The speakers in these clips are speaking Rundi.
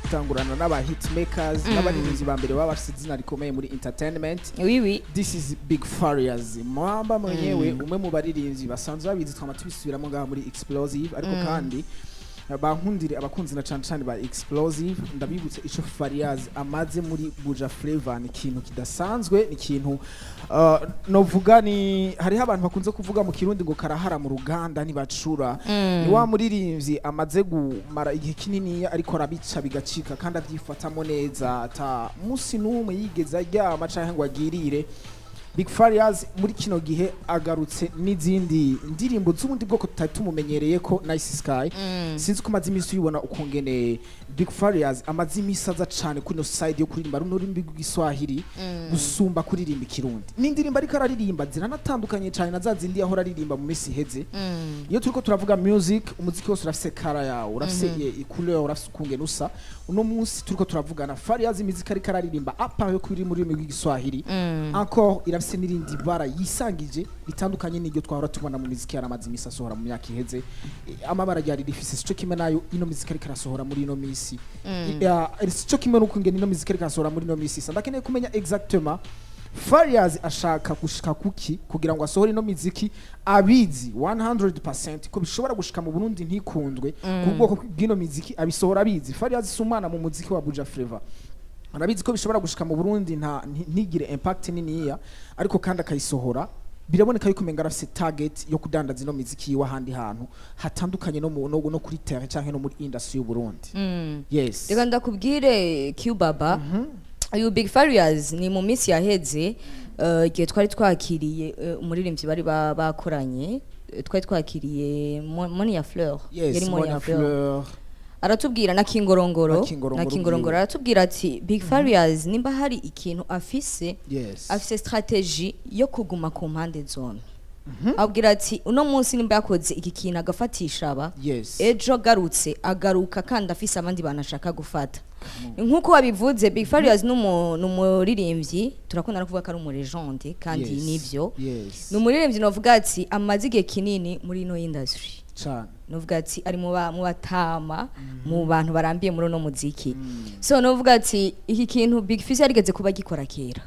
Dutangurana n'aba hitmakers, n'abaririmbyi ba mbere baba bafite izina rikomeye muri entertainment. Oui. This is Big Farious, mwamba mwenyewe, umwe mu baririmbyi basanzwe babizi, twama tubisubiramo ngaha muri Explosive. Ariko kandi bankundire, abakunzi na cane cane ba Explosive, ndabibutse ico Farious amaze muri Buja Flavor. Ni ikintu kidasanzwe, ni ikintu novuga ni hariho abantu bakunze kuvuga mu Kirundi ngo karahara mu ruganda ntibacura. Ni wa muririmbyi amaze gumara igihe kinini ariko arabica bigacika, kandi avyifatamo neza, ata musi n'umwe yigeze aryama canke ngo agirire. Big Farious muri kino gihe agarutse n'izindi ndirimbo z'ubundi bwoko tutari tumumenyereye ko. Nice Sky, sinzi ko umaze iminsi uyibona ukungene Big Farious amaze iminsi aza cane kuri no side yo kuririmba runo rurimi rw'Igiswahili gusumba kuririmba Ikirundi. N'indirimbo ariko araririmba ziranatandukanye cane na za zindi yahora aririmba mu minsi iheze. Iyo turiko turavuga music, umuziki wose urafise kara yawo, urafise couleur, urafise ukungene usa. Uno munsi turiko turavugana, Farious imiziki ariko araririmba, à part yo kuri muri rurimi rw'Igiswahili, encore irafise n'irindi bara yisangije ritandukanye n'iryo twahora tubona mu miziki yaramaze imisi asohora mu myaka iheze. Amabara ryari rifise sico kimwe nayo ino miziki ariko arasohora muri ino misi. Sico kimwe n'uko ingene ino miziki ariko arasohora muri ino misi isa. Ndakeneye kumenya exactement Farious ashaka gushika kuki kugira ngo asohore ino miziki abizi 100% ko bishobora gushika mu Burundi ntikundwe. Ku bwoko bw'ino miziki abisohora abizi. Farious si umwana mu muziki wa Buja Flavor, arabizi ko bishobora gushika mu Burundi nta ntigire impact niniya, ariko kandi akayisohora. Biraboneka yuko umenga arafise target yo kudandaza ino miziki yiwe ahandi hantu hatandukanye no kuri terrain canke no muri industry y'u Burundi. Yes. Reka ndakubwire, Q-Baba, uyu Big Farious ni mu minsi yaheze, igihe twari twakiriye umuririmbyi bari bakoranye, twari twakiriye Monia Fleur. Yes. Yari Monia Monia Fleur. Fleur. Aratubwira na Kingorongoro. Na Kingorongoro. Na Kingorongoro. Bwiwe. Aratubwira ati Big Farious nimba hari ikintu afise, afise strategy yo kuguma ku mpande zombi. Abwira ati uno munsi nimba yakoze iki kintu agafatisha aba, ejo agarutse agaruka kandi afise abandi bantu ashaka gufata. Nk'uko wabivuze, Big Farious ni umuririmbyi turakunda no kuvuga ko ari umu légende, kandi nivyo. Ni umuririmbyi novuga ati amaze igihe kinini muri ino industry. Novuga ati ari mu batama, mu bantu barambiye muri uno muziki. So novuga ati iki kintu Big Fizzo yarigeze kuba gikora kera.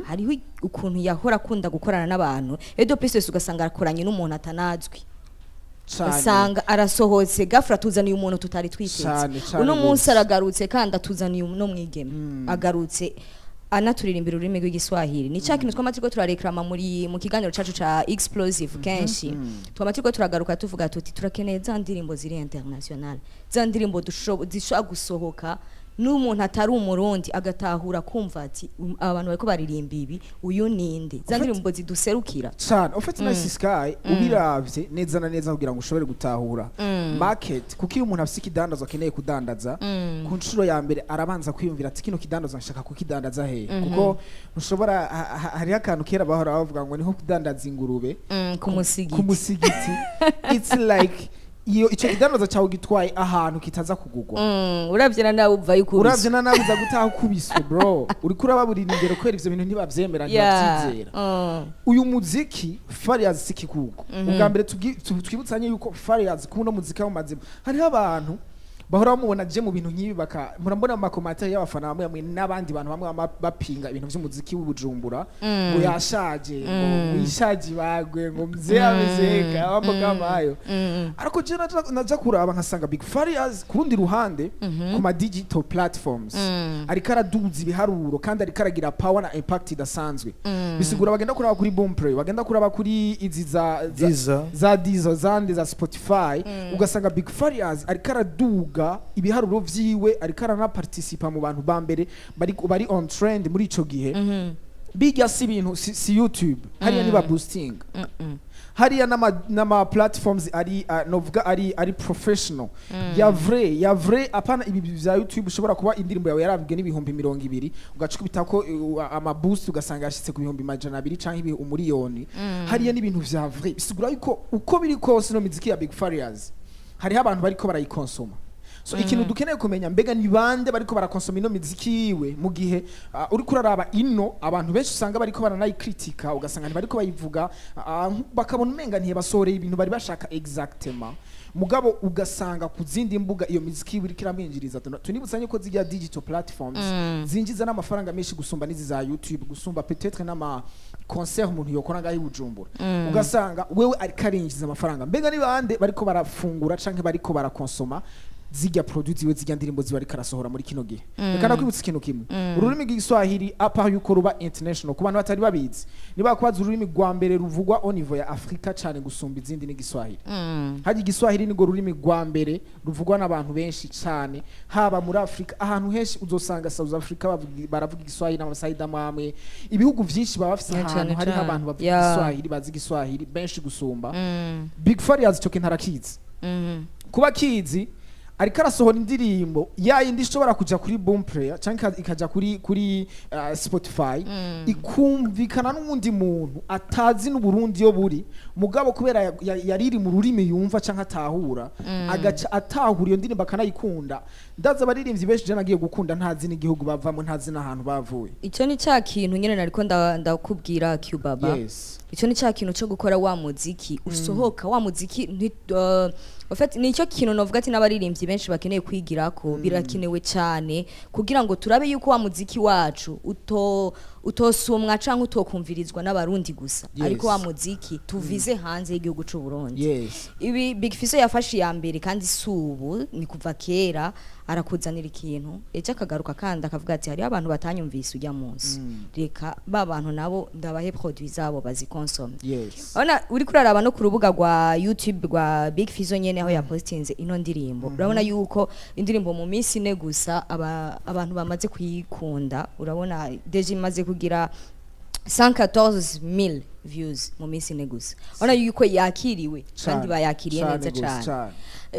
Hariho ukuntu yahora akunda gukorana n'abantu, edo plus ugasanga arakoranye n'umuntu atanazwi, ugasanga arasohotse gafura atuzaniye umuntu tutari twiteze. Cane, cane Uno munsi gose. aragarutse kandi atuzaniye uno mwigeme, agarutse anaturirimbira ururimi rw'Igiswahili. Ni cya kintu twama turiko turareklama muri mu kiganiro cacu ca Explosive. Kenshi twama turiko turagaruka tuvuga tuti turakeneye za ndirimbo ziri international, za ndirimbo zishobora gusohoka n'umuntu atari Umurundi agatahura, kumva ati "Abantu bariko baririmba ibi, uyu ninde?" Za ndirimbo ziduserukira. Cane. Ufite Nice Sky, ubiravye neza na neza kugira ngo ushobore gutahura market, kuko iyo umuntu afise ikidandazwa akeneye kudandaza, ku nshuro ya mbere arabanza kwiyumvira ati kino kidandazwa nshaka kukidandaza hehe? Kuko ntushobora hariho akantu kera bahora bavuga ngo niho kudandaza ingurube ku musigiti. Ku musigiti. It's like iyo ico kidandaza cyawe gitwaye ahantu kitaza kugugwa. Uravye na nawe uvayo ukubiswe. Uravye na nawe uza gutaha ukubiswe, bro. Uriko urababurira ingero kubera ivyo bintu ntibavyemera, ntibavyizera. Uyu muziki Farious si kikugo. Ubwa mbere twibutsanye yuko Farious kuno muziki awumaze, hariho abantu bahora bamubona je mu bintu nk'ibi, baka murambona mu ma commentaires y'abafana bamwe bamwe n'abandi bantu bamwe bama bapinga ibintu vy'umuziki w'Ubujumbura, ngo yashaje, ngo wishaje bagwe, ngo mzee amezeka, mambo kama hayo. Ariko je naja kuraba nkasanga Big Farious ku rundi ruhande, ku ma digital platforms, ariko araduza ibiharuro kandi ariko aragira power na impact idasanzwe. Bisigura bagenda kuraba kuri Boomplay, bagenda kuraba kuri izi za Deezer. za Deezer, zandi za Spotify, ugasanga Big Farious ariko araduga ibiharuro vyiwe, ariko aranaparticipa mu bantu ba mbere bari on trend muri ico gihe. Bijya si ibintu si YouTube hariya niba boosting hariya n'ama platforms ari novuga ari professional ya vrai, ya vrai, apana ibi vya YouTube. Ushobora kuba indirimbo yawe yarabwe n'20,000, ugacukubita ko ama boost, ugasanga yashitse ku 200,000 canke 1,000,000. Hariya n'ibintu vya vrai. Bisigura yuko uko biri kose no miziki ya Big Farious hariho abantu bariko barayikonsoma. So ikintu dukeneye kumenya, mbega ni bande bariko barakonsoma ino miziki yiwe, mu gihe uriko uraraba ino abantu benshi usanga bariko baranayikritika, ugasanga ntibariko bayivuga, bakabona umenga ntibasohoreye ibintu bari bashaka exactement. Mugabo ugasanga ku zindi mbuga iyo miziki iba iriko iramwinjiriza. Tunibutsa yuko zirya digital platforms zinjiza n'amafaranga menshi gusumba n'izi za YouTube, gusumba peut-être n'ama concert umuntu yokora ngaho i Bujumbura. Ugasanga wewe ariko arinjiza amafaranga. Mbega ni bande bariko barafungura canke bariko barakonsoma zirya produit ziwe, zirya ndirimbo ziba ariko arasohora muri kino gihe? Reka nakwibutsa ikintu kimwe: ururimi rw'Igiswahili, à part yuko ruba international, ku bantu batari babizi, niba kubaza ururimi rwa mbere ruvugwa au niveau ya Afrika cane gusumba izindi, ni Igiswahili. Hajya Igiswahili nirwo rurimi rwa mbere ruvugwa n'abantu benshi cane, haba muri Afrika, ahantu henshi uzosanga South Africa baravuga Igiswahili n'amasayida amwe. Ibihugu vyinshi baba bafise Yeah, ahantu cane hariho cane. abantu bavuga Igiswahili, bazi Igiswahili benshi gusumba. Big Farious ico kintu arakizi. Kuba akizi, ariko arasohora indirimbo ya yindi ishobora kuja kuri Boomplay canke ikaja kuri Spotify, ikumvikana n'uwundi muntu atazi n'Uburundi yo buri, mugabo kubera yariri mu rurimi yumva canke atahura, agaca atahura iyo ndirimbo akanayikunda. Ndazi abaririmbyi benshi je nagiye gukunda ntazi n'igihugu bavamo, ntazi n'ahantu bavuye. Icyo ni cya kintu nyine nariko ndakubwira, Cubaba. Icyo ni cya kintu cyo gukora wa muziki usohoka, wa muziki en fait, nicyo kintu novuga ati n'abaririmbyi benshi bakeneye kwigirako. Birakenewe cyane kugira ngo turabe yuko wa muziki wacu utosumwa canke utokumvirizwa n'Abarundi gusa, ariko wa muziki tuvize hanze y'igihugu c'u Burundi. Ibi Big Fizzo yafashe iya mbere, kandi si ubu, ni kuva kera, arakuzanira ikintu, ejo akagaruka kandi akavuga ati hariho abantu batanyumvise ujya munsi, reka ba bantu nabo ndabahe produit zabo bazikonsome. Urabona, uriko uraraba no ku rubuga rwa YouTube rwa Big Fizzo nyene aho yapostinze ino ndirimbo, urabona yuko indirimbo mu minsi 4 gusa abantu bamaze kuyikunda. Urabona déjà imaze kugira 114,000 views mu minsi 4 gusa. Urabona yuko yakiriwe kandi Cane, bayakiriye cane neza gose, cane. Cane.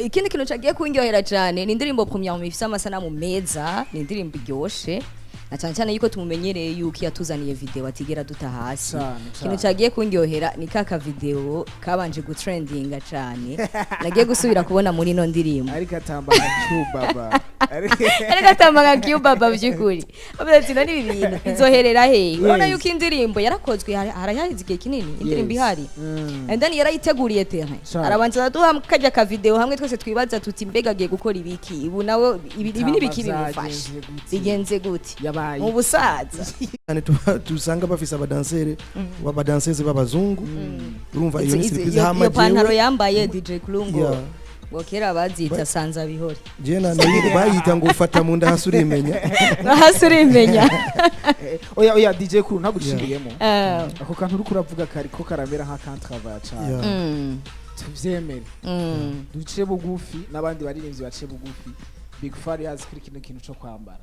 Ikindi kintu cagiye kunryohera cane ni indirimbo première ifise amasanamu meza, ni indirimbo iryoshe, na cyane cyane yuko tumumenyereye yuko yatuzaniye video atigera duta hasi. Cane, Ikintu cane. cagiye kunryohera ni kaka video kabanje gutrendinga cane nagiye gusubira kubona muri ino ndirimbo. Ariko atamba nka Cubaba. Ariko atamba nka Cubaba by'ukuri. Avuga ati none ibi bintu bizoherera he? Urabona yuko indirimbo yarakozwe haraheze igihe kinini indirimbo ihari, and then yarayiteguriye terrain, arabanza araduha kajya ka video hamwe twese twibaza tuti mbega agiye gukora ibiki ubu nawe? Ibi nibiki bimufasha? Vyagenze gute? Bigenze gute Yabaye mu busaza? Cyane tusanga bafise abadansere, abadanseze b'abazungu. Urumva iyo ni surprise. Hama Iyo pantaro jewe yambaye DJ Klungo, ngo kera bazita sanza bihore. Jewe bayita ngo ufata mu nda hasi urimenya. Hasi urimenya. Oya, oya, DJ Kuru, ntaguciriyemo. Ako kantu uriko uravuga kariko karamera nka kantrava cane. Tuvyemere, duce bugufi, n'abandi baririmbyi bace bugufi. Big Farious kuri kino kintu co kwambara,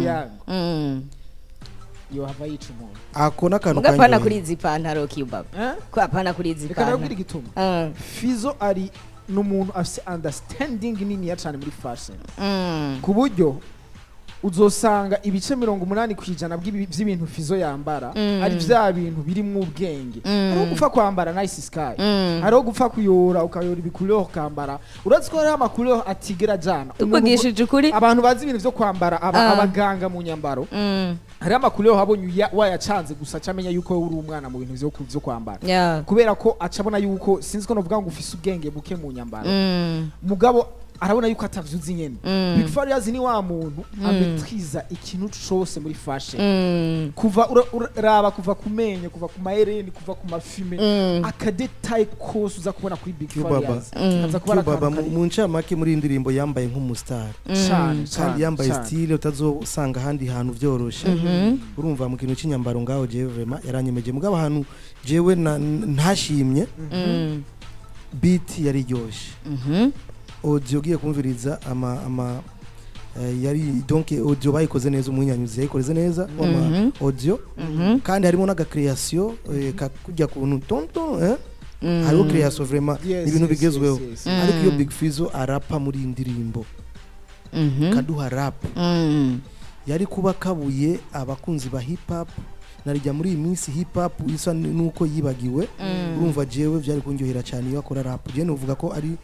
yango yohava yica umuntu. Ako n'akantu Muga pana kanyoheye. kuri izi pantaro, Cubaba. Eh? Ko apana kuri izi Reka nabwire pantaro. igituma. Fizo ari n'umuntu afise understanding niniya cane muri fashion, ku buryo uzosanga ibice 80% vy'ibintu Fizo yambara ari vya bintu birimwo ubwenge. Hariho gupfa kwambara nice sky, hariho gupfa kuyora, ukayora ibicouleur ukambara. Urazi ko hariho amacouleur atigera ajana. Tuvugishije ukuri. Abantu bazi ibintu vyo kwambara, abaganga mu nyambaro, hariho amacouleur abonye wayacanze gusa acamenya yuko wowe uri umwana mu bintu vyo kwambara, kubera ko acabona yuko, sinzi ko novuga ngo ufise ubwenge buke mu nyambaro, mugabo arabona yuko atavyuzi nyene. Big Farious ni wa muntu ametriza ikintu cose muri fashion, kuva raba kuva ku menyo, kuva ku mahereni, kuva ku mafime, akadétail kose uza kubona kuri Big Cubaba. Farious kaza kuba ari Cubaba, akantu kari mu ncamake, muri iyi ndirimbo yambaye nk'umustar cane. kandi cane, yambaye cane. style utazosanga ahandi hantu vyoroshe. Urumva mu kintu cy'inyambaro ngaho jewe vraiment yaranyemeje. Mugabo ahantu jewe ntashimye, beat yari iryoshe, audio ugiye kumviriza ama yari, donc audio bayikoze neza, umunyanyuzi yayikoze neza ama audio, kandi harimo n'aga création kakujya kuntu tonton, hariho création vraiment, ibintu bigezweho. Ariko iyo Big Fizzo arapa muri iyi ndirimbo, kaduha rap, yari kuba kabuye abakunzi ba hip hop. Narijya muri iyi minsi hip hop isa nuko yibagiwe. Urumva jewe byari kunyohera cyane iyo akora rap. Jewe novuga ko ari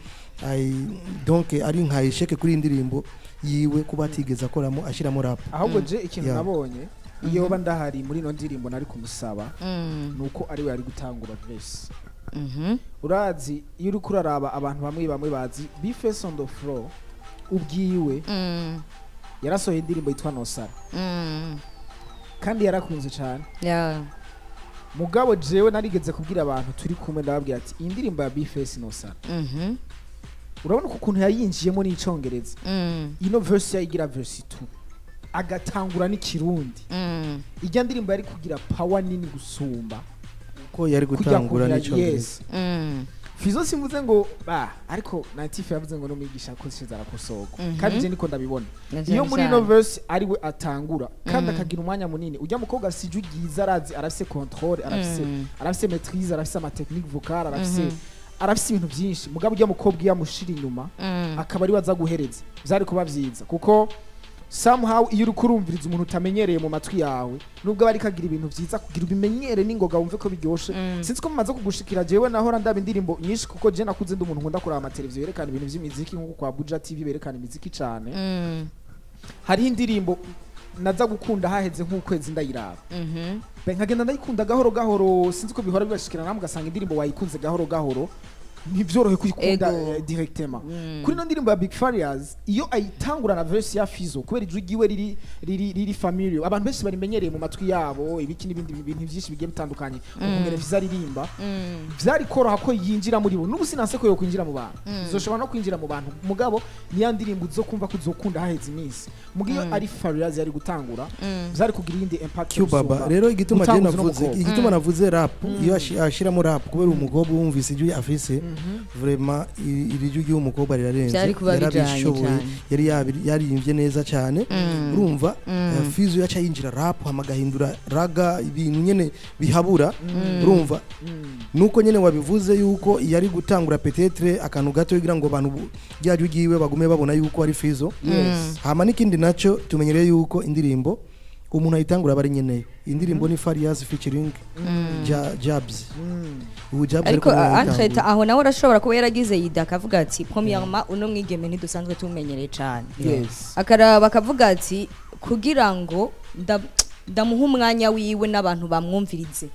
donc ari nka échec kuri iyi ndirimbo yiwe kuba atigeze akoramo, ashiramo rap. Ahubwo je ikintu nabonye, iyo ba ndahari muri ino ndirimbo nari kumusaba, nuko ari we yari gutangura verse. Urazi iyo uriko uraraba abantu bamwe bamwe bazi B-Face on the floor ubwiwe, yarasohoye indirimbo yitwa Nosara kandi yarakunze cyane. Mugabo jewe narigeze kubwira abantu turi kumwe, ndababwira ati iyi ndirimbo ya B-Face Nosara, urabona ko ukuntu yayinjiyemo n'icongereza, ino verse yayigira verse 2, agatangura n'ikirundi, ijya ndirimbo yari kugira power nini gusumba ko yari kujya gutangura kugira n'icongereza. Yes. Fizo simvuze ngo ba, ariko Natif yavuze ngo n'umwigisha akoresheje arakosorwa, kandi je niko ndabibona. Na Iyo cyane muri ino cyane. verse ariwe atangura kandi akagira umwanya munini, ujya mukobwa afise ijwi ryiza, arazi, arafise contrôle, arafise arafise maîtrise, arafise ama technique vocale, arafise ibintu byinshi. Mugabo ujya mukobwa iyo amushira inyuma, akaba ariwe aza guhereza, vyari kuba vyiza, kuko somehow iyo uriko urumviriza umuntu utamenyereye mu matwi yawe, nubwo aba ariko agira ibintu vyiza, kugira ubimenyere n'ingoga wumve ko biryoshe. Sinzi ko mumaze kugushikira, jewe nahora ndaba indirimbo nyinshi, kuko je nakuze ndi umuntu nkunda kuraba amateleviziyo yerekana ibintu vy'imiziki, nkuko kwa Buja TV berekana imiziki cane. Hariho indirimbo naza gukunda haheze nk'ukwezi ndayiraba. Be nkagenda ndayikunda gahoro gahoro. Sinzi ko bihora bibashikira namwe, ugasanga indirimbo wayikunze gahoro gahoro, ntivyorohe kuyikunda directement. Kuri ino ndirimbo ya Big Farious, iyo ayitangura na verse ya Fizo, kubera ijwi ryiwe riri familiar, abantu benshi barimenyereye mu matwi yabo, ibiki n'ibindi bintu byinshi bigiye bitandukanye, ukungene Fizo aririmba, vyari koroha ko yinjira muri bo. N'ubu sinanse ko yokwinjira mu bantu, izoshobora no kwinjira mu bantu, mugabo niya ndirimbo uzo kumva ko uzokunda haheze iminsi. Muga iyo ari Farious yari gutangura, vyari kugira iyindi impact Q baba gusumba rero igituma je gutanguza uno navuze, mukobwa. Igituma navuze rap, iyo ashiramo rap, kubera umukobwa wumvise ijwi afise, vraiment iri jwi ry'uwo mukobwa rirarenze. Vyari kuba bijanye Yarabishoboye. cane. Yari yaririmbye neza cyane. Urumva, Fizo yaca yinjira rap, hama agahindura raga, ibintu nyene bihabura. Urumva, nuko nyene wabivuze yuko yari gutangura peut-être akantu gato kugira ngo abantu rya jwi ryiwe bagume babona yuko ari Fizo. Hama n'ikindi naco, tumenyereye yuko indirimbo umuntu ayitangura aba ari nyeneyo. Indirimbo ni Farious featuring Jabs. Ubu Jabs Ariko ariko niwe entre yayitangura. aho nawe arashobora kuba yaragize yida, akavuga ati premièrement uno mwigeme ntidusanzwe tumenyereye cane, akaraba akavuga ati kugira ngo ndamuha umwanya wiwe n'abantu bamwumvirize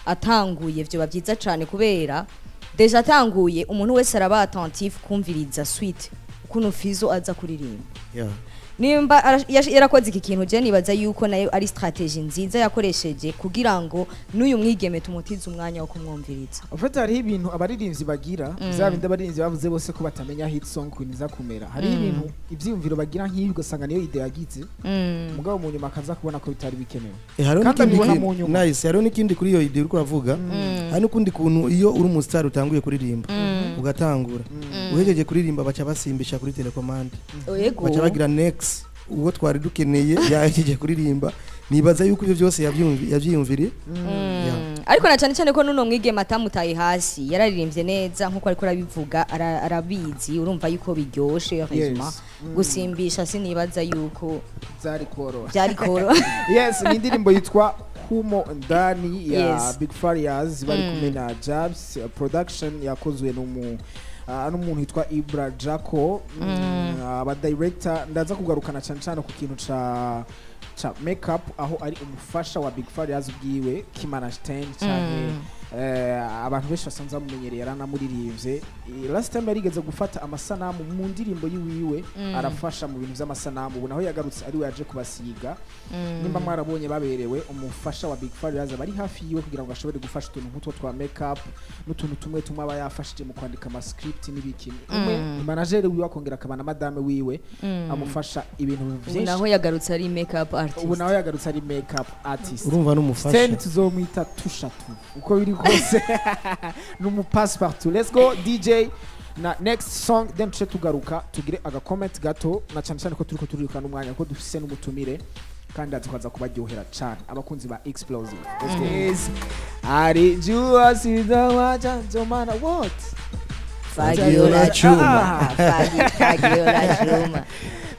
atanguye, vyoba byiza cane, kubera déjà atanguye umuntu wese araba attentif kumviriza suite ukuntu Fizo aza kuririmba. Nimba yarakoze iki kintu, je nibaza yuko nayo ari stratégie nziza yakoresheje kugira ngo n'uyu mwigeme tumutize umwanya wo kumwumviriza. En fait, hariho ibintu abaririmbyi bagira, vya bindi abaririmbyi bavuze bose ko batamenya hit song ukuntu iza kumera. Hariho ibintu, ivyiyumviro bagira nk'ibi, ugasanga niyo idée yagize, mugabo mu nyuma akaza kubona ko bitari bikenewe. Hariho Kandi n'ikindi abibona mu nyuma. Nice. Hariho n'ikindi kuri iyo idée uriko uravuga. Hari n'ukundi kuntu iyo uri umustar utanguye kuririmba, ugatangura, uhejeje kuririmba baca basimbisha kuri télécommande, baca bagira next, uwo twari dukeneye yahejeje kuririmba. Nibaza yuko ibyo byose yavyiyumviriye. Yeah. Ariko na cyane cyane ko nuno mwigeme atamutaye hasi, yararirimbye neza nkuko ariko arabivuga, arabizi. Urumva yuko biryoshe heureusement. Gusimbisha sinibaza yuko Byari koroha. Byari koro. Yes, ni indirimbo yitwa Humo Ndani ya Big Farious bari kumwe na Jabs. Production yakozwe n'umuntu yitwa Ibra Jaco. Aba director ndaza kugarukana cyane cyane ku kintu ca makeup, aho ari umufasha wa Big Farious ubwiwe, Kimana Stein, canke abantu benshi basanzwe bamumenyereye, yaranamuririmbye. Last time yarigeze gufata amasanamu mu ndirimbo yiwiwe, arafasha mu bintu by'amasanamu. Ubu naho yagarutse ariwe yaje kubasiga. Nimba mwarabonye baberewe, umufasha wa Big Farious aba ari hafi yiwe kugira ngo ashobore gufasha utuntu nk'utwo twa makeup n'utuntu tumwe tumwe aba yafashije mu kwandika amascript n'ibiki. Umwe ni manager wiwe, akongera akaba na madame wiwe, amufasha ibintu Ubu byinshi. naho yagarutse ari makeup artist. Ubu nawe yagarutse ari makeup artist. Urumva n'umufasha. Sten tuzomwita tushatu uko biri kose, ni umu passe-partout. Let's go, DJ, na next song, then tuce tugaruka tugire aga comment gato, na cyane cyane ko turiko turirukana umwanya, ko dufise n'umutumire kandi tukaza kubaryohera cyane abakunzi ba Explosive. Let's go. Yes. Alijua sitawacha ndio maana what Fagiola Chuma. Ah, Fagiola Chuma.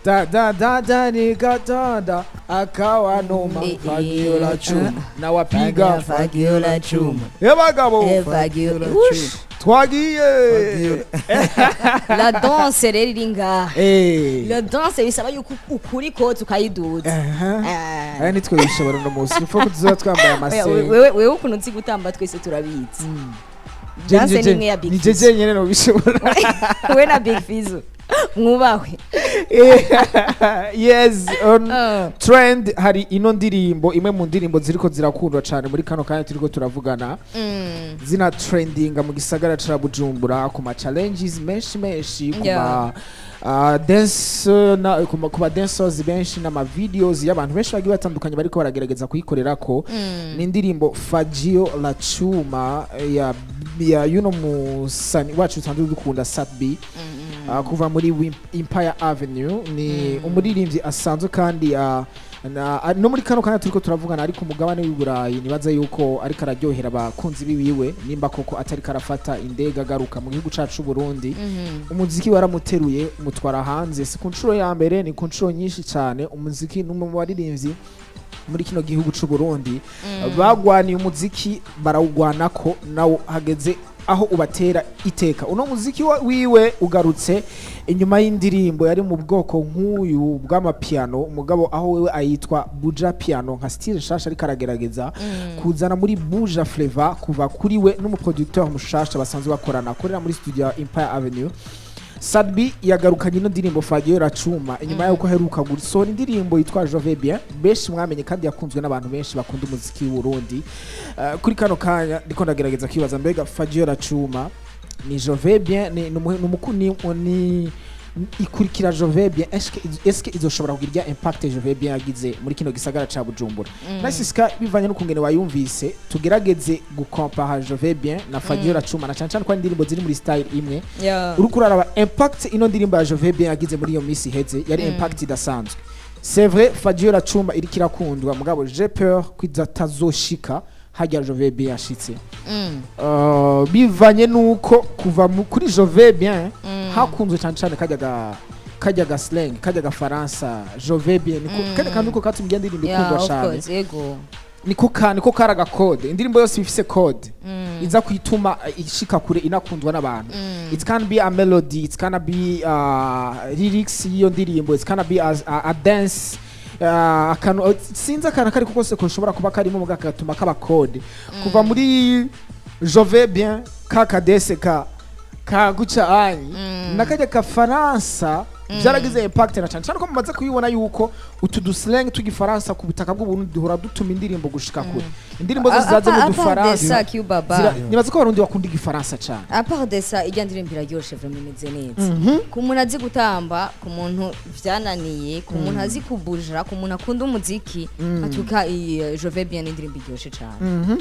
Da da da da nikatanda akawa noma. Fagiola Chuma na wapiga. Fagiola Chuma. Ebagabo. Fagiola. Chuma. Ush. Twagiye. La danse rero iri ngaha. La danse bisaba yuko ukuri kotse ukayiduza. Aha. Ah. Aya nitwe bishobora uno munsi, upfa ko tuzoba twambaye Oya, amase. wewe ukuntu uzi gutamba twese turabizi. Dance ni imwe ya Big Ni Fizzo. jeje nyene nobishobora. We na Big Fizzo mwubahwe. Yes, on trend hari ino ndirimbo, imwe mu ndirimbo ziriko zirakundwa cyane muri kano kanya turiko turavugana, zina trendinga mu gisagara ca Bujumbura ku ma challenges menshi menshi, ku ma dance na ku ma dancers benshi n'ama videos y'abantu benshi bagiye batandukanye bariko baragerageza kuyikorerako. Ni indirimbo Fagio La Chuma ya yuno musani wacu dusanzwe dukunda, Sat-B, kuva muri Empire Avenue. Ni umuririmbyi asanzwe kandi no muri kano kanya turiko turavugana ari ku mugabane w'i Burayi. Nibaza yuko ariko araryohera abakunzi biwiwe, nimba koko atariko arafata indege agaruka mu gihugu cacu c'u Burundi. Umuziki waramuteruye, umutwara hanze. Si ku nshuro ya mbere, ni ku nshuro nyinshi cyane. Umuziki, n'umwe mu baririmbyi muri kino gihugu c'u Burundi bagwaniye umuziki, barawugwanako, nawo hageze aho ubatera iteka. Uno muziki wiwe ugarutse inyuma y'indirimbo yari mu bwoko nk'uyu bw'amapiano, umugabo aho wewe ayitwa Buja Piano, nka style nshasha ariko aragerageza kuzana muri Buja Flavor, kuva kuri we n'umuproducteur mushasha basanzwe bakorana, akorera muri studio ya Empire Avenue. Sat-B yagarukanye ino ndirimbo Fagio Racuma inyuma y'uko aheruka gusohora indirimbo yitwa Je vais bien, benshi mwamenye kandi yakunzwe n'abantu benshi bakunda umuziki w'u Burundi. Kuri kano kanya ndiko ndagerageza kwibaza, mbega Fagio Racuma ni Je vais bien, ni ikurikira Je vais bien? Est-ce que izoshobora kugira irya impact Je vais bien yagize muri kino gisagara ca Bujumbura? Nice Sky, bivanye n'ukungene wayumvise, tugerageze gukompara Je vais bien na Fagio Racuma, na cyane cyane ko ari indirimbo ziri muri style imwe. Uriko uraraba impact ino ndirimbo ya Je vais bien yagize muri iyo minsi iheze, yari impact idasanzwe. C'est vrai, Fagio Racuma iriko irakundwa, mugabo j'ai peur ko itazoshika hajya Je vais bien yashitse. Bivanye nuko kuva kuri Je vais bien hakunzwe cyane cyane kajya ga slang, kajya ga faransa. Je vais bien niko kajya kantu ko katumye indirimbo ikundwa of cyane. course, yego. Niko kari agakode. Indirimbo yose iba ifise code iza kwituma ishika kure, inakundwa n'abantu. It can be a melody, it can be lyrics y'iyo ndirimbo, it can be a dance, akantu, sinzi akantu akariko kose koshobora kuba karimo muga kagatuma kaba code. Kuva muri Je vais bien, ka kadese ka guca anyi nakajya kafaransa byaragize impact, na cyane cyane ko mumaze kubibona yuko utu duslang tw'igifaransa ku butaka bw'u Burundi duhora dutuma indirimbo gushika kure, indirimbo zose zaze mu dufaransa. Cubaba. Nibaza ko Abarundi bakunda igifaransa cyane. À part de ça, ijya ndirimbo iraryoshe vraiment, imeze neza ku muntu azi gutamba, ku muntu vyananiye, ku muntu azi kubuja, ku muntu akunda umuziki. Atuka iyi Je vais bien ni indirimbo iryoshe cyane,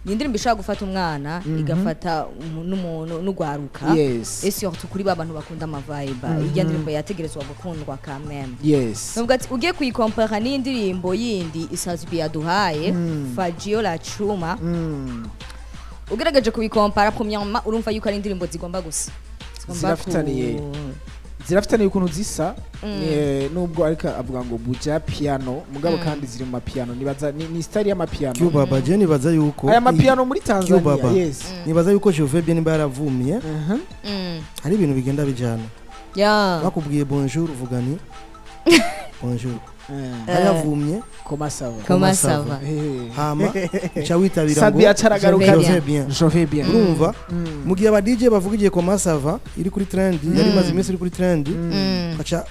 ni indirimbo ishobora gufata umwana, igafata n'umuntu n'ugwaruka, et surtout kuri ba bantu bakunda amavibe. Ijya ndirimbo yategerezwa gukundwa quand même. Nubwo ati ugiye kuyikompara n'indirimbo yindi Sat-B yaduhaye, Fagio la Chuma, ugerageje kubikompara, premièrement urumva yuko ari indirimbo zigomba gusa. Zigomba Zirafitaniye ukuntu zisa. Nubwo ariko avuga ngo buja piano, mugabo kandi ziri mu mapiano. Nibaza ni style y'amapiano. Cubaba, je nibaza yuko Aya mapiano muri Tanzania. Cubaba. Yes. Nibaza yuko Je vais bien nimba yaravumiye, hari ibintu bigenda bijana. Bakubwiye bonjour, uvuga ni bonjour. Hayavumye. Comment ça va? Comment ça va? Hama uca witabira ngo Sat-B acaragaruka. Je vais Je vais bien. Je vais bien. Urumva, mu gihe aba DJ bavuga igihe comment ça va iri kuri trend, yari imaze iminsi iri kuri trend, ugaca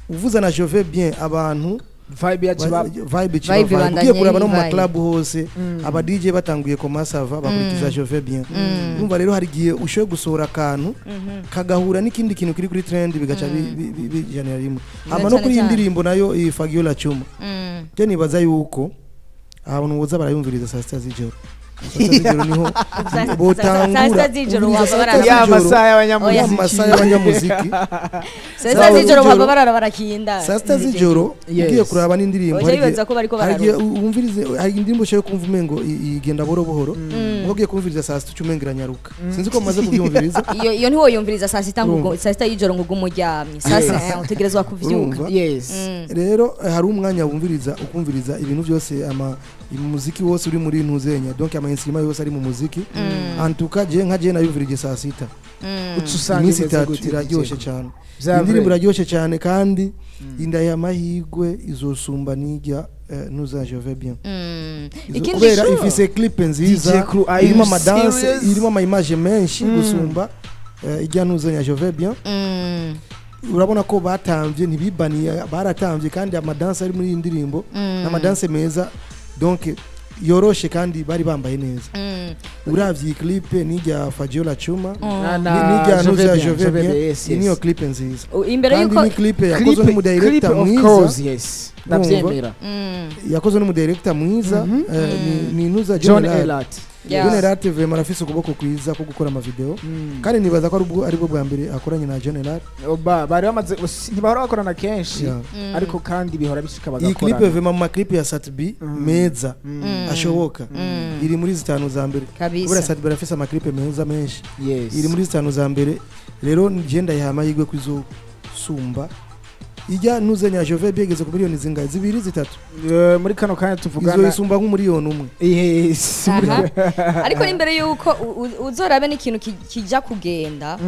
uvuza na Je vais bien, abantu Vibe ya kiba vibe kiba Vibe vibe. ibandanya Ugiye kuraba no mu iri ma club hose, aba DJ batanguye comment ça va, bakurikiza Je vais bien. Urumva rero, hari igihe ushoboye gusohora akantu kagahura n'ikindi kintu kiri kuri trend, bigaca bijanira rimwe. Hama no Cyane kuri iyi cyane. ndirimbo nayo, iyi Fagiola Chuma, je nibaza yuko abantu boza barayumviriza saa sita z'ijoro. Saa sita z'ijoro niho botangura. Saa sita z'ijoro Umviriza waba saa sita barara- Ya z'ijoro, masaha ya y'abanyamuziki. masaha y'abanyamuziki. Saa sita z'ijoro baba barara barakinda. Saa sita z'ijoro ugiye kuraba n'indirimbo, Oja hari igihe- bibaza ko bariko hari igihe bararuha. wumvirize, hari indirimbo ushobora kumva umengo igenda buhoro buhoro, ubwo ugiye kumviriza saa sita uca umengo iranyaruka. Sinzi ko mumaze kubyumviriza. Iyo ntiwoyumviriza saa sita ngo Urumva. saa sita y'ijoro ngo ugume uryamye. Saa sita utegerezwa kuvyuka. Urumva? Rero hari umwanya wumviriza, ukumviriza ibintu byose, ama umuziki wose uri muri ntuzenya, donc ama instrument yose ari mu muziki. En tout cas, je nka je nayumvirije saa 6, Uca usanga iminsi imeze 3, gute, iraryoshe DJ? cyane. Vya Indirimbo vrai. iraryoshe cyane kandi inda amahigwe izosumba nijya nuza Je vais bien. Ikindi Kubera ifise clip nziza, DJ Crew, are you irimo ama danse, serious? irimo ama image menshi gusumba ijya nuzanya Je vais bien. Urabona ko batamvye, ntibibaniye, baratamvye, kandi ama danse ari muri iyi ndirimbo n'ama danse meza, donc yoroshe, kandi bari bambaye neza. Uravye iyi clip n'ijya Fagiola Chuma, n'ijya Je vais nuza bien, Je vais Je vais bien, bien, yes, iyi niyo yes. clip nziza. Imbere Kandi yuko ni clip yakozwe Clip, n'umu director clip, of mwiza. course, yes, ndavyemera. Yakozwe n'umu director mwiza, ni nuza John John Elarts. Elarts. John Elarts vraiment arafise ukuboko kwiza ko gukora ama video, kandi nibaza ko aribwo bwa mbere akoranye na John Elarts. Oba bari bamaze, ntibahora bakorana kenshi, Yeah. ariko kandi bihora bishika Iyi clip bagakorana. vraiment, mu ma clip ya Sat-B meza ashoboka, iri muri zitanu za mbere, kubera Sat-B arafise ama clip meza menshi. Iri muri zitanu za mbere. Rero nje ndayiha amahirwe ko izosumba ijya nuzenya Je vais bien. Igeze ku miliyoni zingahe? Zibiri, zitatu? Muri kano kanya tuvugana, Izoyisumba nk'umuriyoni 1. Yes. Aha. Ariko n'imbere yuko uzorabe n'ikintu kijya kugenda,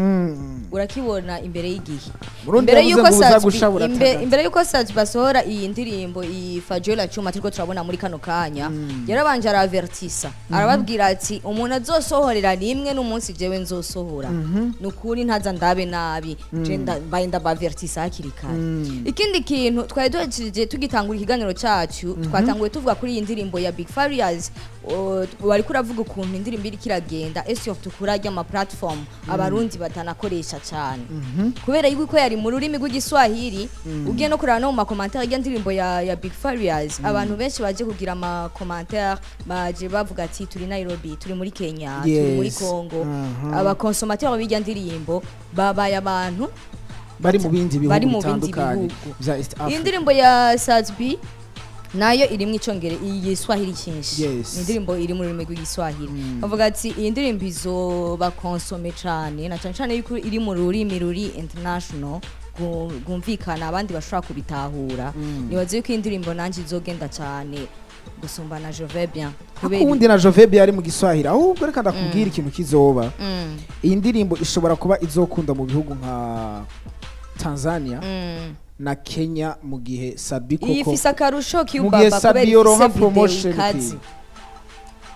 urakibona imbere y'igihe. Burundi Imbere yavuze yuko ngo uza Sat-B gusha buratagata. imbere yuko Sat-B basohora iyi ndirimbo, iyi Fagiola Chuma turiko turabona muri kano kanya, yarabanje aravertisa, arababwira ati: "Umuntu azosohorera rimwe n'umunsi jewe nzosohora, nukuri ntaza ndabe nabi, je mbaye ndabavertisa hakiri kare." Ikindi kintu twari duhejeje tugitangura ikiganiro cyacu, twatanguye tuvuga kuri iyi ndirimbo ya Big Farious, wariko uravuga ukuntu indirimbo iriko iragenda, et surtout kuri arya ama platform Abarundi batanakoresha cyane, kubera yuko yari mu rurimi rw'Igiswahili. Ugiye no kuraba no mu ma commentaire y'irya ndirimbo ya Big Farious, abantu benshi baje kugira ama commentaire baje bavuga ati: "Turi Nairobi, turi muri Kenya, turi muri Congo." Aba consommateur b'irya ndirimbo babaye abantu bari mu bindi bihugu bari mu bindi bitandukanye bihugu. vya East Iyi Africa. ndirimbo ya Sat-B nayo irimo icongere Igiswahili cyinshi. Ni indirimbo iri mu rurimi rw'Igiswahili. Bavuga ati iyi ndirimbo izoba consommée cane, na cane cane yuko iri mu rurimi ruri international, rwumvikana, abandi bashobora kubitahura. Nibaze yuko iyi ndirimbo nanjye izogenda cane gusumba na Je vais bien, kubera Ubundi na Je vais bien ari mu Giswahili. Ahubwo reka ndakubwira ikintu kizoba. Iyi ndirimbo ishobora kuba izokunda mu bihugu nka Tanzania na Kenya, mu gihe Sat-B Iyi koko ifise akarusho mu gihe k'ubaba kubera Sat-B yoronka ifise video promotion ikaze. ikwiye.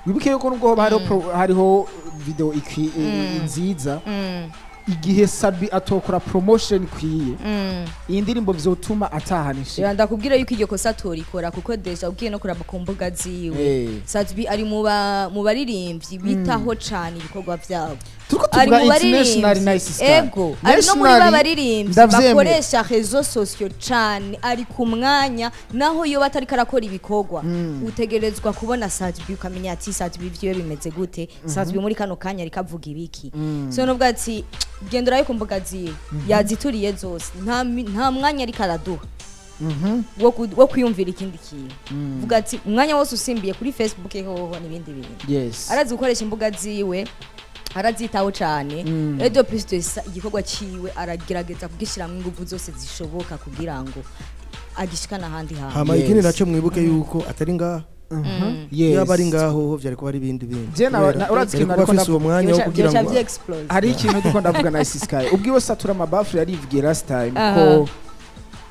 Wibuke yuko nubwo hoba hariho hariho video nziza, igihe Sat-B atokora promotion ikwiye, iyi ndirimbo vyotuma atahana ishika. Rero ndakubwira yuko iryo kosa atorikora, kuko déjà ugiye no kuraba ku mbuga ziwe, Sat-B ari mu baririmbyi bitaho cane ibikorwa vyabo. Turiko Ari tuvuga mu international, baririmbyi, nice star. ego, ari no muri ba Nationally, baririmbyi ndavyemera. bakoresha réseaux sociaux cane, ari ku mwanya naho iyo batariko arakora ibikorwa. Utegerezwa kubona Sat-B, ukamenya ati Sat-B vyiwe bimeze gute, Sat-B muri kano kanya ariko avuga ibiki. So nubwo ati genda urabe ku mbuga ziwe, yazituriye zose, nta mwanya ariko araduha wo kwiyumvira ikindi kintu. Vuga ati umwanya wose usimbiye kuri Facebook hoho n'ibindi bintu. Arazi gukoresha imbuga ziwe, arazitaho cane. Et de plus de ça, igikorwa ciwe aragerageza kugishiramwo inguvu zose zishoboka kugira ngo agishikane ahandi hantu. Hama ikindi naco, mwibuke yuko atari ngaha. Yaba ari ngaho ho vyari kuba ari ibindi bindi. Je urazi Yari ikintu kuba ariko afise uwo mwanya wo kugira Vyoca ngo vyexplose. Hari ikintu ndiko ndavuga na Sky ubwiwe, Satura Mabafre yarivugiye last time ko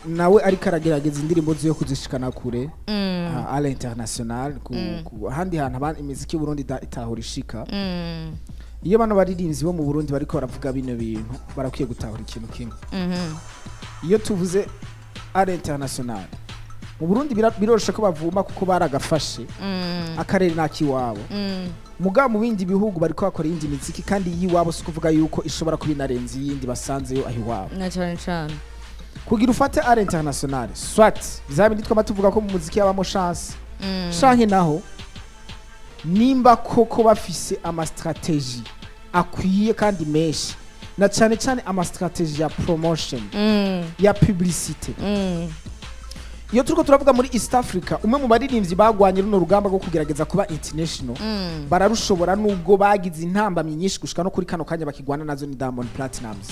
nawe ariko aragerageza indirimbo ziwe kuzishikana kure, à l'international, ku ahandi hantu imiziki y'u Burundi itahura ishika. Iyo bano baririmbyi bo mu Burundi bariko baravuga bino bintu, barakwiye gutahura ikintu kimwe. Iyo tuvuze à l'international, mu Burundi biroroshe ko bavuma kuko baragafashe akarere n'akiwabo. Mugabo mu bindi bihugu bariko bakora iyindi miziki, kandi iyiwabo si kuvuga yuko ishobora kuba inarenze iyindi basanzeyo aho iwabo. Na cane cane. Kugira ufate à l'international, soit vya bindi twama tuvuga ko mu muziki habamo chance, canke naho nimba koko bafise ama stratégie akwiye kandi menshi, na cane cane ama stratégie ya promotion, ya publicité. Iyo turiko turavuga muri East Africa, umwe mu baririmbyi bagwanye runo rugamba rwo kugerageza kuba international, bararushobora nubwo bagize intambamyi nyinshi gushika no kuri kano kanya bakigwana nazo, ni Diamond Platnumz.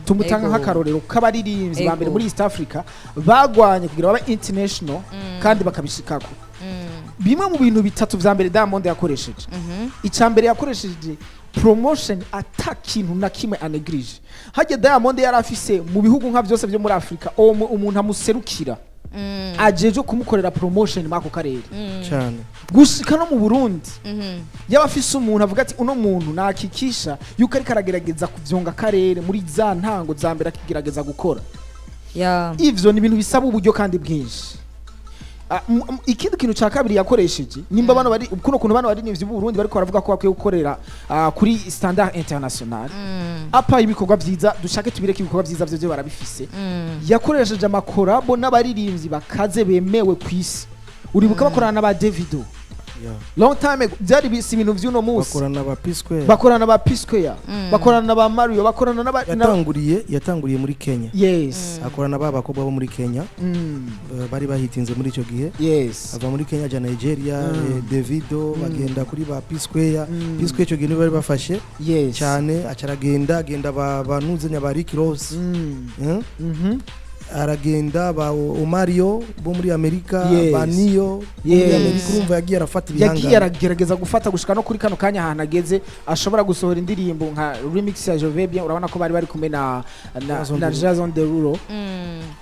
Tumutanga nk'akarorero k'abaririmbyi ba mbere muri East Africa bagwanye kugira babe international kandi bakabishikako. Bimwe mu bintu bitatu vya mbere Diamond yakoresheje, icya mbere yakoresheje promotion, ata kintu na kimwe anegirije. Hajya Diamond yari afise mu bihugu nka byose byo muri Afrika uwo umuntu amuserukira ajeje kumukorera promotion muri ako karere, gushika no mu Burundi yaba afise umuntu avuga ati: "Uno muntu nakikisha yuko ariko aragerageza kuvyonga akarere." Muri za ntango za mbere akigerageza gukora, ivyo ni ibintu bisaba uburyo kandi bwinshi. Ikindi kintu ca kabiri yakoresheje, nimba bano bari kuno kuntu bano baririmbyi b'u Burundi bariko baravuga ko bakwiye gukorera kuri standard international, apa ibikorwa vyiza, dushake tubireke, ibikorwa vyiza vyo barabifise. Yakoresheje ama collabo n'abaririmbyi bakaze bemewe ku isi. Uribuka bakorana na ba Davido long time ago, byari bisi ibintu vy'uno munsi. Bakorana ba P Square. Bakorana ba P Square, bakorana na ba Mario, bakorana n'aba Yatanguriye muri Kenya, akorana ba bakobwa bo muri Kenya, bari bahitinze muri icyo gihe. Ava muri Kenya aja Nigeria, Davido, bagenda kuri ba P Square. P Square icyo gihe nibo bari bafashe cyane. Aca aragenda agenda ba banuzenya ba Rick Ross, Aragenda ba Omario bo muri Amerika, ba Niyo bo muri Amerika. Urumva yagiye arafata Yagiye ibihangano. aragerageza gufata gushika no kuri kano kanya ahantu ageze ashobora gusohora indirimbo nka remix ya Je Bien. Urabona ko bari kumwe na Jason na Derulo. Jason Derulo.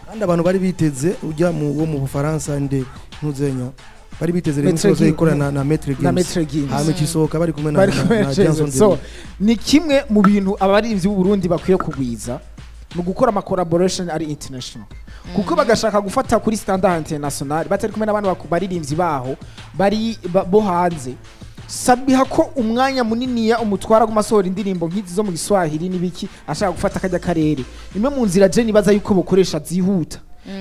Kandi abantu bari biteze ujya mu wo mu Bufaransa nde ntuzenya, bari biteze remix Maître yose Gims. ikora na Maître Na Gims. Maître Gims. Hama ikisohoka bari kumwe na Bari na, kumwe na na Jason. Jason So Derulo. ni kimwe mu bintu abaririmbyi b'u Burundi bakwiye kugwiza mu gukora ama collaboration ari international, kuko bagashaka gufata kuri standard international batari kumwe n'abandi baririmbyi baho bari bo hanze. Sabiha ko umwanya muniniya umutwara gumasohora indirimbo nk'izi zo mu Giswahili n'ibiki, ashaka gufata akajya karere. Imwe mu nzira je nibaza yuko bokoresha zihuta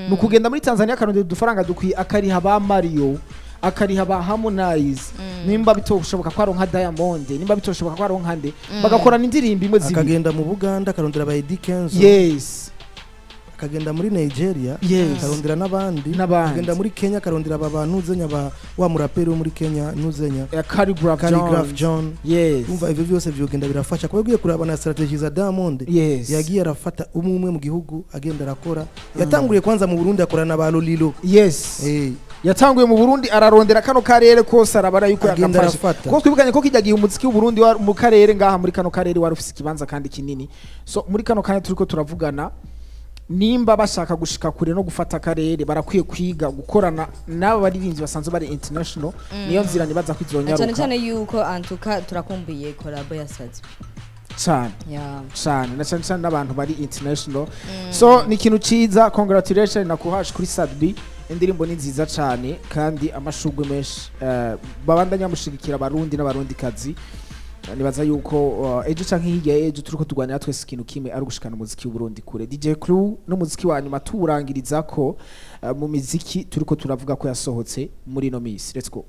ni ukugenda muri Tanzania akarondera udufaranga dukwiye, akariha ba Mario, akariha ba Harmonize, nimba bitoshoboka ko aronka Diamond, nimba bitoshoboka ko aronka nde, bagakorana indirimbo imwe, zibiri. Akagenda mu Buganda akarondera ba Eddy Kenzo, akagenda muri Nigeria, akarondera n'abandi, N'abandi. akagenda muri Kenya akarondera aba bantu ntuzenya ba wa muraperi wo muri Kenya ntuzenya, Ya Khaligraph Khaligraph Jones. John. Umva, ivyo byose vyogenda birafasha kuba ugiye kuraba na strategy za Diamond. Yagiye arafata umwe umwe mu gihugu, agenda arakora. Yatanguriye kwanza mu Burundi, akorana na ba Lolilo. Yatanguye mu Burundi, ararondera kano karere kose, arabara yuko Agenda yagafashe. arafata. Kuko twibukanye ko kijya gihe umuziki w'u Burundi mu karere ngaha, muri kano karere, wari ufise ikibanza kandi kinini. So muri kano kanya turiko turavugana, nimba bashaka gushika kure no gufata akarere, barakwiye kwiga gukorana n'aba baririmbyi basanzwe bari international. Niyo nzira nibaza ko Na cyane izonyaruka. cyane yuko antuka turakumbuye collabo ya Sat-B. Cyane. Cyane, na cyane cyane n'abantu bari international. So ni ikintu ciza. Congratulations na courage kuri Sat-B. Indirimbo ni nziza cyane kandi amashurwe menshi. Babandanya bamushigikira, abarundi n'abarundi kazi. Nibaza yuko ejo canke hirya y'ejo turiko turwanira twese ikintu kimwe, ari ugushikana umuziki w'Uburundi kure. DJ Crew, n'umuziki wa nyuma tuwurangiriza ko mu miziki turiko turavuga ko yasohotse muri ino misi. Let's go.